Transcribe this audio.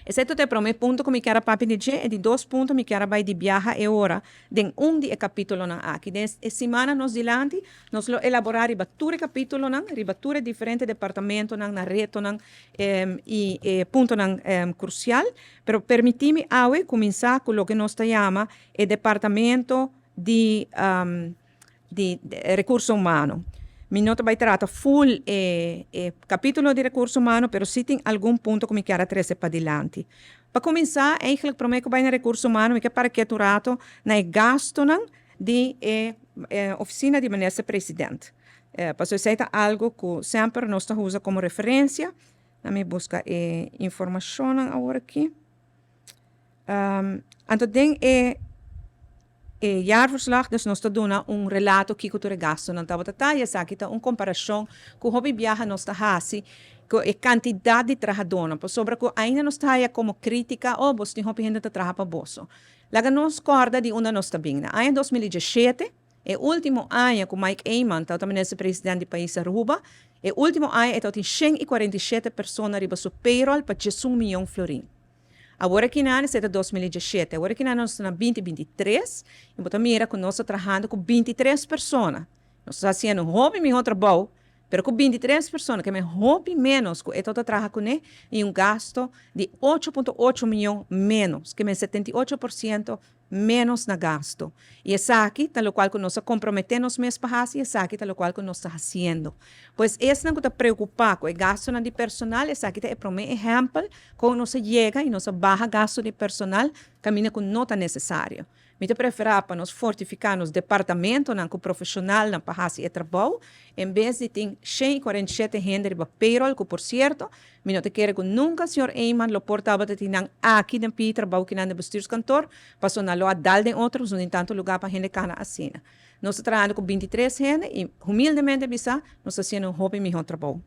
Esei ta e promé punto ku mi kier a papia di dje. E di dos punto mi kier a bai di biaha e ora den un di e kapítulonan aki. Den e simannan nos dilanti nos lo elaborá riba tur e kapítulonan, riba tur e diferente departamentonan, nan retonan i e puntonan krusial. Pero permití mi awe kuminsá ku loke nos ta yama e departamento di di rekurso humano. Mi no ta bai trata ful e e kapítulo di rekurso humano, pero sí tin algun punto ku mi kier a trese padilanti. Pa kuminsá, eigentlik promé ku bai na rekurso humano mi ke para ketu un rato na e gastunan di e ofisina di minister president. Pasobra esei ta algu ku semper nos ta usa komo referensia. Na mi buska e informashonnan awor aki. Anto den e e jaarverslag dus nos ta duna un relato kiko tur e gastunan tabata ta y esaki ta un comparacion cu hopi biaha nos ta haci cu e cantidad di trahadornan pasobra cu ainda nos ta haya como critica oh boso tin hopi hende ta traha pa boso. Laga nos corda di unda nos ta bin. Na aña 2017 e ultimo aña cu Mike Eman tabata minister president di pais Aruba e ultimo aña e tabatin 147 persona riba su payroll pa 11 miyon florin. Awor aki nan esei ta 2017, awor aki nan nos ta na 2023 i bo ta mira ku nos ta trahando ku 23 persona. Nos ta hasiendo un hopi mihó trabou, pero ku 23 persona, ke men hopi ménos ku e tabata traha kuné i un gasto di 8,8 miyon ménos, ke men 78% ménos na gasto. I esaki ta lokual ku nos a komprometé nos mes pa hasi i esaki ta lokual ku nos ta hasiendo. Pues esnan ku ta preokupá ku e gastunan di personal, esaki ta e promé ehèmpel kon nos a yega i nos a baha gastu di personal kaminda ku no ta nesesario. Mi ta preferá pa nos fortifiká nos departamentonan ku profeshonalnan pa hasi e trabou en bes di tin 147 hende riba payroll ku por sierto mi no ta kere ku nunka señor Eman lo por tabata tin nan aki den pidi trabou kinan den bestuurskantoor pasobra nan lo a dal den otro pasobra no tin tantu lugá pa hende kana asina. Nos ta trahando ku 23 hende i humildemente bisa nos ta hasiendo un hopi mihó trabou.